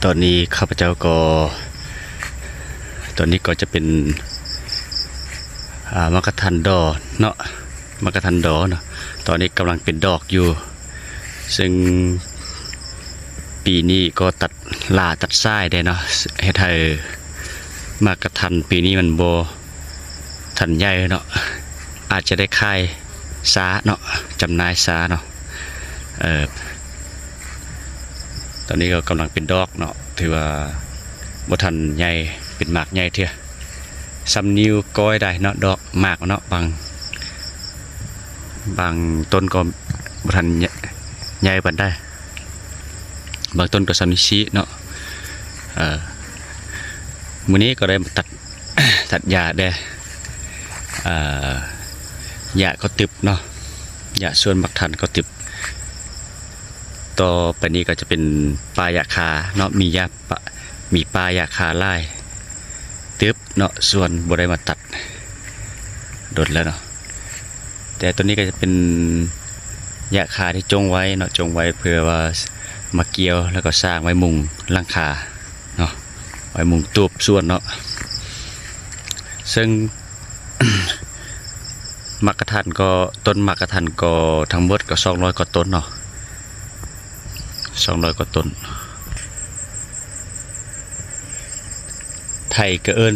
ຕອນນີ້ຂ້າພະເຈົ້າກໍ ຕອນນີ້ກໍຈະເປັນ ອ່າ ໝາກກະທັນດໍເນາະ ໝາກກະທັນດໍເນາະ ຕອນນີ້ກຳລັງເປັນດອກຢູ່ ເຊິ່ງປີນີ້ກໍຕັດຫຼ້າຕັດຊ້າແດ່ເນາະ ເຮັດໃຫ້ໝາກກະທັນປີນີ້ມັນບໍ່ທັນໃຫຍ່ເນາະ ອາດຈະໄດ້ຂາຍຊ້າເນາະ ຈຳໜ່າຍຊ້າເນາະ ເອີ ຕອນນີ້ກໍກຳລັງເປັນດອກເນາະ ຖືວ່າບໍ່ທັນໃຫຍ່ ເປັນໝາກໃຫຍ່ເທື່ອ ສ່ຳນິ້ວກ້ອຍໄດ້ເນາະ ດອກໝາກເນາະ ບາງ ບາງຕົ້ນກໍບໍ່ທັນໃຫຍ່ປານໃດ ບາງຕົ້ນກໍສ່ຳນິ້ວຊີ້ເນາະ ເອີ ມື້ນີ້ກໍໄດ້ມາຕັດ ຕັດຫຍ້າແດ່ ເອີ ຫຍ້າກໍຕຶບເນາະ ຫຍ້າສວນໝາກທັນກໍຕຶບ ຕໍ່ໄປນີ້ກໍຈະເປັນປ່າຫຍ້າຄາເນາະ ມີຫຍ້າປະ ມີປ່າຫຍ້າຄາຫຼາຍຕຶບເນາະ ສວນບໍ່ໄດ້ມາຕັດດົນແລ້ວເນາະ ແຕ່ຕົວນີ້ກໍຈະເປັນຫຍ້າຄາທີ່ຈົ່ງໄວ້ເນາະ ຈົ່ງໄວ້ເພື່ອວ່າມາກ່ຽວ ແລ້ວກໍສ້າງໄວ້ມຸງຫຼັງຄາເນາະ ໄວ້ມຸງຕູບສວນເນາະ ເຊິ່ງ ໝາກກະທັນກໍ ຕົ້ນໝາກກະທັນກໍທັງໝົດກໍສອງຮ້ອຍກວ່າຕົ້ນເນາະ ສອງຮ້ອຍກວ່າຕົ້ນ ໄທກໍເອີ້ນ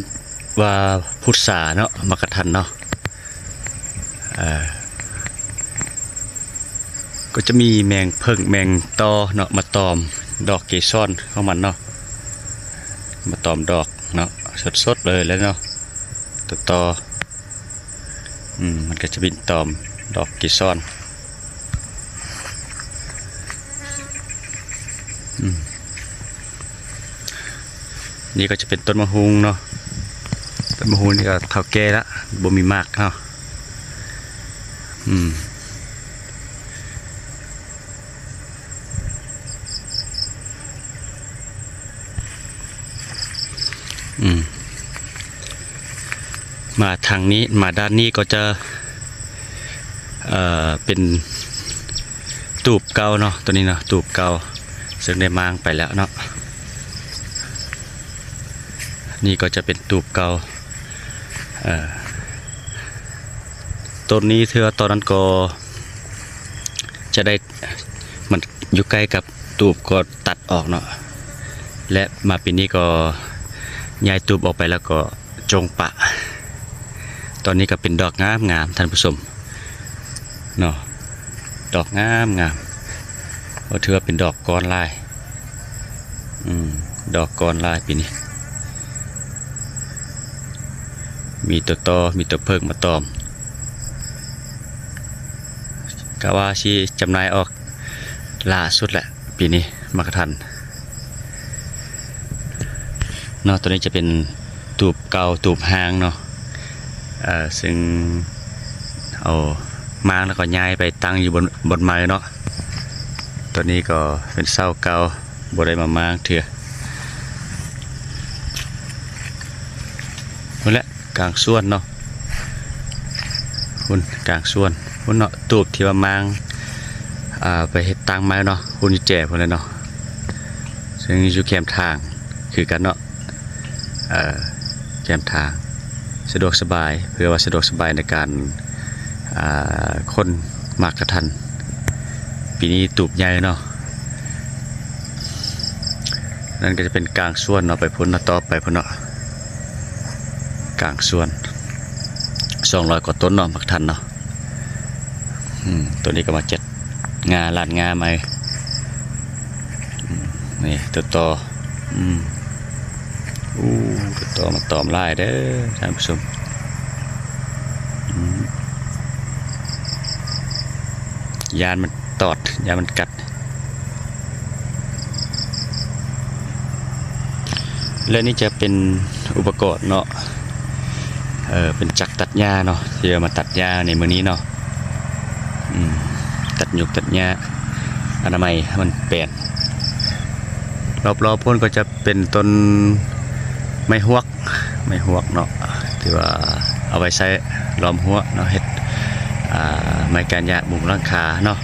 ວ່າພຸດສາເນາະ ໝາກກະທັນເນາະ ເອີ ກໍຈະມີແມງເຜິ້ງແມງຕໍ່ເນາະ ມາຕອມດອກເກສອນຂອງມັນເນາະ ມາຕອມດອກເນາະ ສົດໆເລີຍແຫຼະເນາະ ຕໍ່ ອືມ ມັນກໍຈະບິນຕອມດອກເກສອນ ອືມ ນີ້ກໍຈະເປັນຕົ້ນໝາກຫຸ່ງເນາະ ຕົ້ນໝາກຫຸ່ງນີ້ກໍເຖົ້າແກ່ລະ ບໍ່ມີໝາກເນາະ ອືມ. ອືມ ມາທາງນີ້ ມາດ້ານນີ້ກໍຈະ ເອີ ເປັນຕູບເກົ່າເນາະ ຕົວນີ້ເນາະ ຕູບເກົ່າ ເຊິ່ງໄດ້ມ້າງໄປແລ້ວເນາະ ນີ້ກໍຈະເປັນຕູບເກົ່າ ເອີ ຕົ້ນນີ້ເທື່ອຕອນນັ້ນກໍຈະໄດ້ ມັນຢູ່ໃກ້ກັບຕູບກໍຕັດອອກເນາະ ແລະ ມາປີນີ້ກໍຍ້າຍຕູບອອກໄປແລ້ວກໍຈົ່ງປະ ຕອນນີ້ກໍເປັນດອກງາມໆ ທ່ານຜູ້ຊົມເນາະ ດອກງາມໆ ກໍຖືວ່າເປັນດອກກ້ອນຫຼາຍ ອືມ ດອກກ້ອນຫຼາຍປີນີ້ ມີຕົວຕໍ່ ມີຕົວເຜິ້ງມາຕອມ ກະວ່າຊິຈຳໜ່າຍອອກຫຼ້າສຸດແຫຼະປີນີ້ ໝາກກະທັນເນາະ ຕົວນີ້ຈະເປັນຕູບເກົ່າ ຕູບຮ້າງເນາະ ເອີ ເຊິ່ງເອົາມ້າງແລ້ວກໍຍ້າຍໄປຕັ້ງຢູ່ບ່ອນ ບ່ອນໃໝ່ເນາະ ຕົວນີ້ກໍເປັນເສົາເກົ່າ ບໍ່ໄດ້ມາມ້າງເທື່ອ ພຸ້ນແຫຼະ ກາງສວນເນາະ ພຸ້ນກາງສວນ ພຸ້ນເນາະ ຕູບທີ່ວ່າມ້າງ ອ່າ ໄປເຮັດຕັ້ງໃໝ່ເນາະ ພຸ້ນຢູ່ແຈພຸ້ນແຫຼະເນາະ ເຊິ່ງຢູ່ແຄມທາງຄືກັນເນາະ ເອີ ແຄມທາງ ສະດວກສະບາຍ ເພື່ອວ່າສະດວກສະບາຍໃນການ ອ່າ ຂົນໝາກກະທັນ ປີນີ້ຕູບໃຫຍ່ເນາະ ນັ້ນກໍຈະເປັນກາງສວນເນາະ ໄປພຸ້ນເນາະ ຕໍ່ໄປພຸ້ນເນາະ ກາງສວນ ສອງຮ້ອຍກວ່າຕົ້ນເນາະ ໝາກກະທັນເນາະ ອືມ ຕົວນີ້ກໍມາຈັດ ງາ ລາດງາໃໝ່ ອືມ ນີ້ຕົວຕໍ່ ອືມ ໂອ້ ຕົວຕໍ່ມາຕອມຫຼາຍເດີທ່ານຜູ້ຊົມ ອືມ ຢ້ານມັນຕອດ ຢ້ານມັນກັດ ແລະນີ້ຈະເປັນອຸປະກອນເນາະ ເອີ ເປັນຈັກຕັດຫຍ້າເນາະ ທີ່ເອົາມາຕັດຫຍ້າໃນມື້ນີ້ເນາະ ອືມ ຕັດຫຍຸກຕັດຫຍ້າ ອະນາໄມໃຫ້ມັນແປນ ລອບໆພຸ້ນກໍຈະເປັນຕົ້ນໄມ້ຮວກ ໄມ້ຮວກເນາະ ທີ່ວ່າເອົາໄວ້ໃຊ້ລ້ອມຮົ້ວເນາະ ເຮັດ ອ່າ ໄມ້ການຫຍ້າມຸງຫຼັງຄາເນາະ.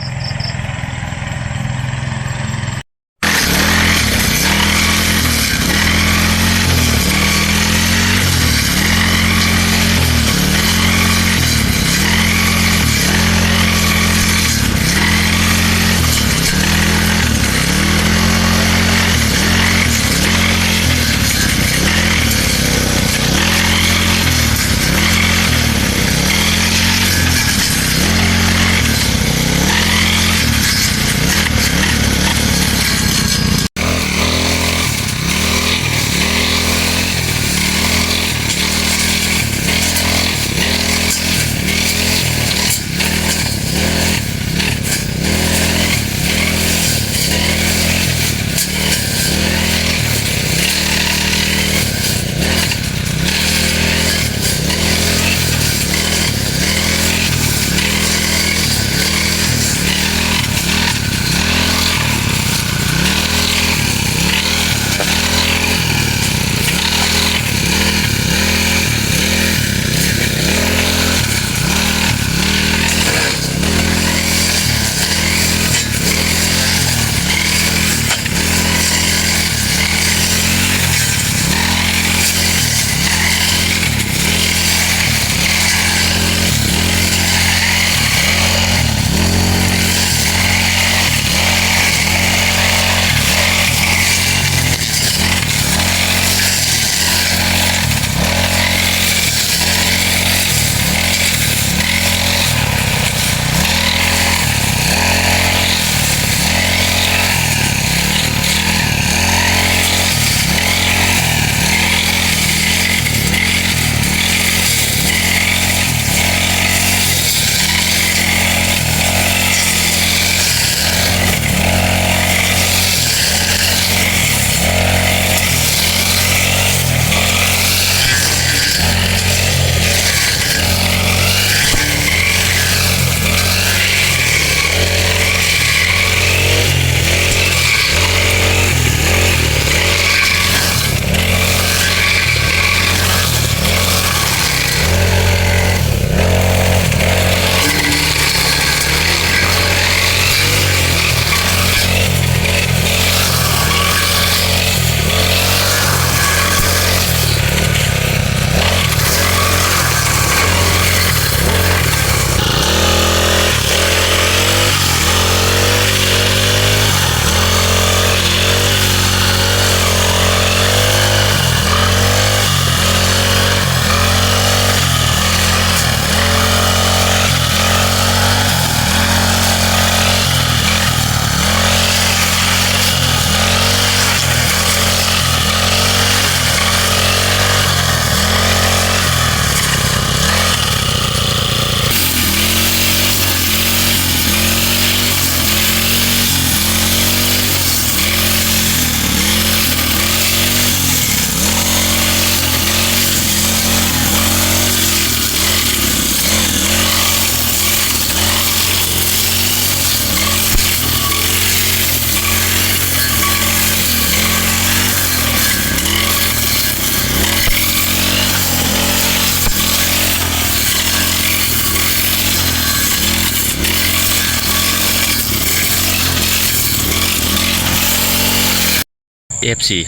ເອັຟຊີ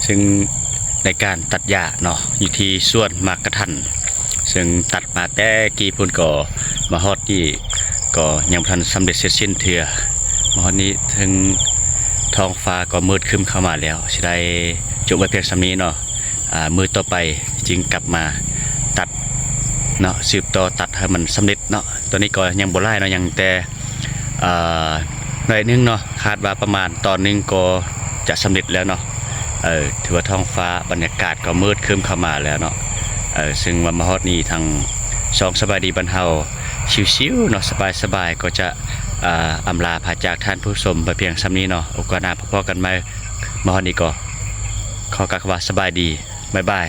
ເຊິ່ງໃນການຕັດຫຍ້າເນາະ ຢູ່ທີ່ສວນໝາກກະທັນ ເຊິ່ງຕັດມາແຕ່ກີ້ພຸ້ນ ກໍມາຮອດນີ້ກໍຍັງບໍ່ທັນສຳເລັດເສັດສິ້ນເທື່ອ. ມາຮອດນີ້ເຖິງທ້ອງຟ້າກໍມືດຄຶ້ມເຂົ້າມາແລ້ວ ຊິໄດ້ຈົບໄວ້ພຽງສ່ຳນີ້ເນາະ. ອາ ມື້ຕໍ່ໄປຈຶ່ງກັບມາຕັດເນາະ ສືບຕໍ່ຕັດໃຫ້ມັນສຳເລັດເນາະ. ຕອນນີ້ກໍຍັງບໍ່ຫຼາຍເນາະ ຍັງແຕ່ ເອີ ໜ້ອຍໜຶ່ງເນາະ ຄາດວ່າປະມານຕອນໜຶ່ງກໍຈະສຳເລັດແລ້ວເນາະ. ເອີ ຖືວ່າທ້ອງຟ້າບັນຍາກາດກໍມືດຄຶ້ມເຂົ້າມາແລ້ວເນາະ. ເອີ ເຊິ່ງວ່າມາຮອດນີ້ທາງຊ່ອງສະບາຍດີບ້ານເຮົາຊິວໆເນາະ ສະບາຍໆ ກໍຈະ ອາ ອຳລາພາຈາກທ່ານຜູ້ຊົມໄປພຽງສ່ຳນີ້ເນາະ. ໂອກາດໜ້າພໍ້ກັນໃໝ່. ມາຮອດນີ້ກໍຂໍກ່າວຄຳວ່າສະບາຍດີ ບາຍບາຍ.